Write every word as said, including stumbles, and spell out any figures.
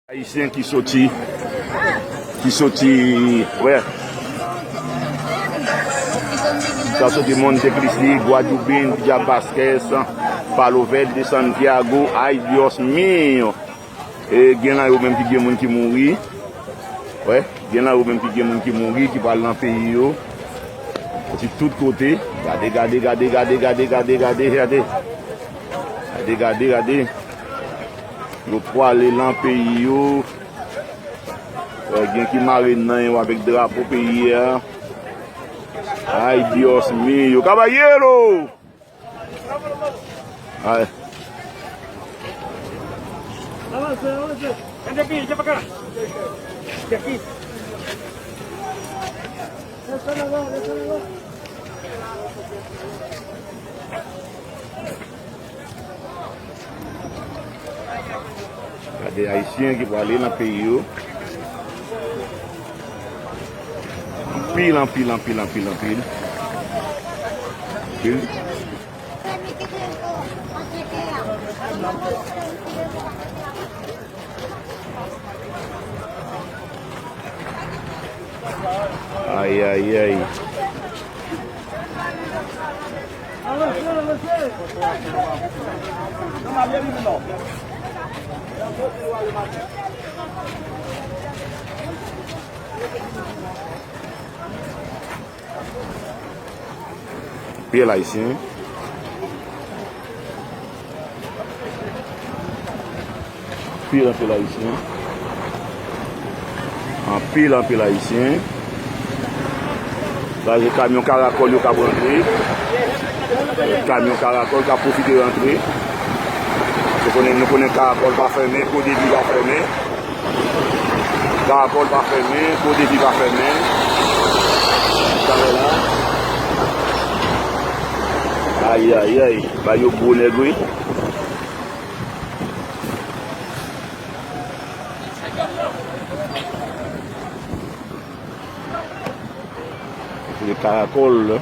Ayisyen ki soti, ki soti, wè. Sa soti Monte Cristi, Guadeloupe, Villa Vasquez, Palo Verde, Santiago, ay Dios mío. E gen nan yo menm ki gen moun ki mouri. Wè, gen nan yo menm ki gen moun ki mouri, ki pral nan peyi yo. Soti tout kote. Gade, gade, gade, gade, gade, gade, gade, gade. Gade, gade, gade. Yo pwale nan peyi yo. Wè, gen ki mare nan yo avèk drapo peyi a. Ay Dios mío, caballero! Ay. Gade Ayisyen ki prale nan peyi yo. Anpil, anpil, anpil, anpil, anpil. Anpil. Ay, ay, ay. Anpil Ayisyen. Anpil, anpil Ayisyen. Anpil, anpil Ayisyen. Sa se kamyon karakòl yo k ap rantre. Kamyon karakòl k ap pwofite rantre. Nou konnen, nou konnen karakòl pa fèmen, Kodevi pa fèmen. Karakòl pa fèmen, Kodevi pa fèmen. Sa wè la. Ay, ay, ay. Ba yo gwo nèg, wi. Se karakòl,